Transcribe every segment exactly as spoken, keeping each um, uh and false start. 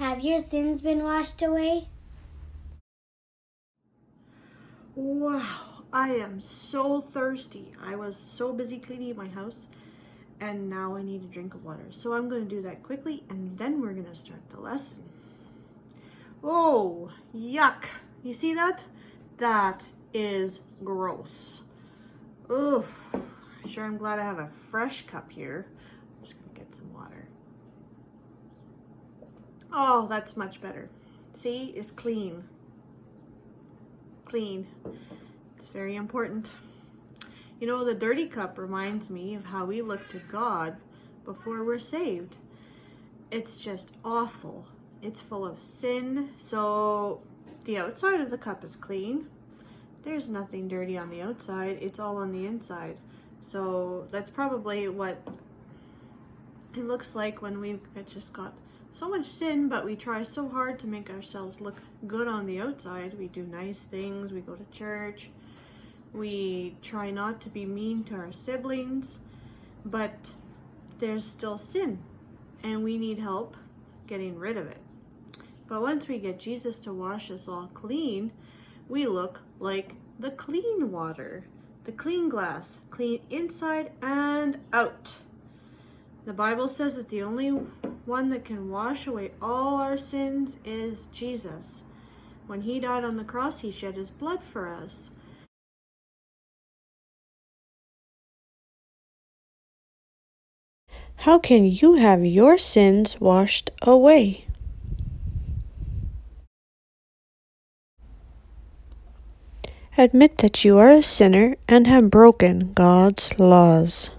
Have your sins been washed away? Wow, I am so thirsty. I was so busy cleaning my house, and now I need a drink of water. So I'm gonna do that quickly, and then we're gonna start the lesson. Oh, yuck. You see that? That is gross. Oof. Sure, I'm glad I have a fresh cup here. I'm just gonna get some water. Oh, that's much better. See, it's clean. Clean. It's very important. You know, the dirty cup reminds me of how we look to God before we're saved. It's just awful. It's full of sin. So the outside of the cup is clean. There's nothing dirty on the outside. It's all on the inside. So that's probably what it looks like when we've just got so much sin, but we try so hard to make ourselves look good on the outside. We do nice things, we go to church, we try not to be mean to our siblings, but there's still sin, and we need help getting rid of it. But once we get Jesus to wash us all clean, we look like the clean water, the clean glass, clean inside and out. The Bible says that the only one that can wash away all our sins is Jesus. When he died on the cross, he shed his blood for us. How can you have your sins washed away? Admit that you are a sinner and have broken God's laws.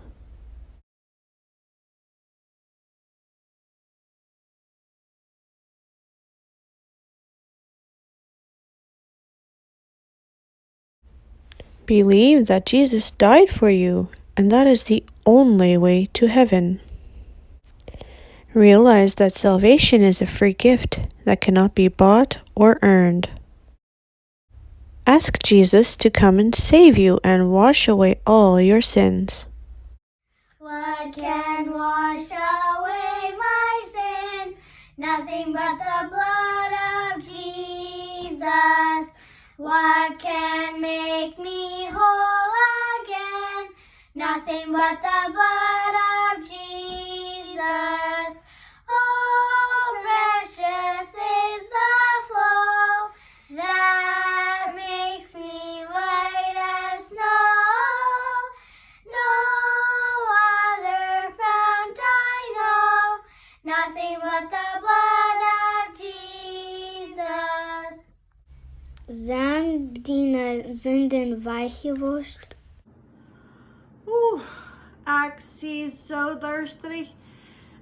Believe that Jesus died for you, and that is the only way to heaven. Realize that salvation is a free gift that cannot be bought or earned. Ask Jesus to come and save you and wash away all your sins. What can wash away my sin? Nothing but the blood of Jesus. What can make me whole again? Nothing but the blood of Jesus. Oh, precious is the flow that makes me white as snow. No other fount I know, nothing but the blood of Jesus. Sent diene Sinden wajchjewoscht? Oeh, ekj sie soo dörstig.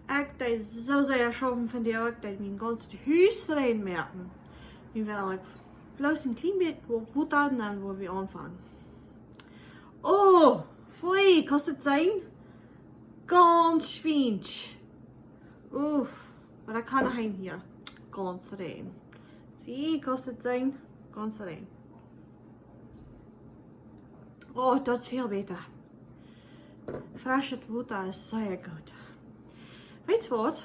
Ekj deed soo sea schaufen vondoag, ekj deed mien gaunzet Hus rein moaken. Nu well ekj bloos een kjlien bät Wota un dan woa wie aunfangen. Oh, foei, kaust daut seenen? Gaunz schwiensch. Uff, oba daut kaun noch een hia. Gaunz rein. See, kaust daut seenen? Gaunz rein. Oh, daut es väl bäta. Freschet Wota es sea goot. Weetst waut?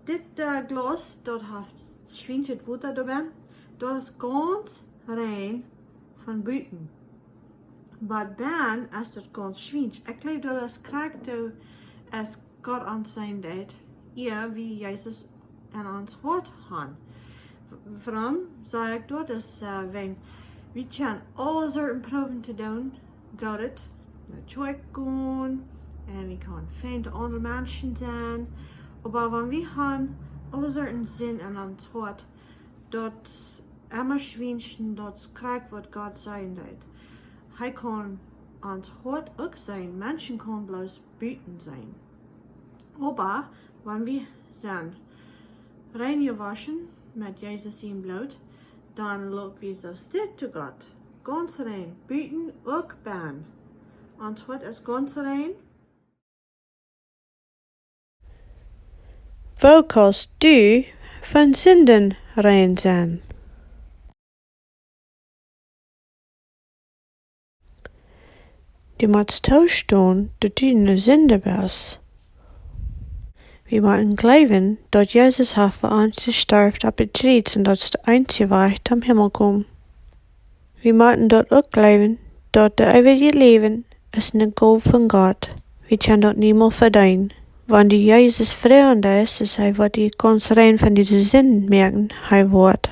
Dit, äh, Glaus, daut haft schwienschet Wota doabennen. Daut es gaunz rein von buten. Oba bennen es daut gaunz schwiensch. Ekj jleew daut es krakjt soo aus Gott ons seenen deed, ea wie Jesus en ons Hoat han. Wuarom saj ekj daut? Daut es, äh, wan wie kjennen aule Sorten proowen to doonen, goot, no Kjoakj gonen, un wie kjennen fein to aundre Menschen sennen. Oba wan wie han aule Sorten Sind en ons Hoat, daut emma schwiensch, daut es krakjt waut Gott seenen deed. Hee kaun ons Hoat uk seenen, Menschen kjennen bloos buten seenen. Oba wan wie sent rein jewoschen met Jesus sien Bloot, dan loop wie soo stell to Gott. Gaunz rein, buten uk bennen. Ons Hoat es gaunz rein. Woo kaust du von Sinden rein sennen? Du motst toostonen, daut du ne Sind best. Wie motten jleewen, daut Jesus haft fa ons jestorwen opp daut Kjriez un daut es de eensje Wajch toom Himmel komen. Wie motten daut uk jleewen, daut daut eewje Läwen es ne Gow von Gott. Wie kjennen daut niemols vedeenen. Wan du Jesus froagen deist, es hee, waut die kaun rein von diene Sinden moaken, hee woat.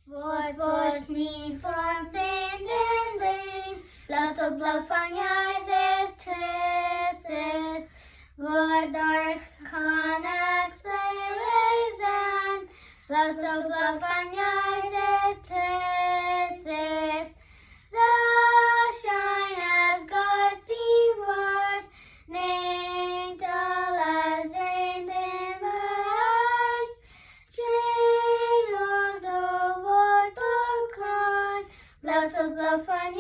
Waut woascht mie von Sinden brinjen? Bloos daut Bloot von Jesus Christus. Waut doa kaun ekj selich sennen? Bloos daut Bloot von Jesus Christus. Soo scheen es Gott sien Wort, nemt aule Sinden wajch. Scheen aul daut, waut daut kaun, bloos daut Bloot von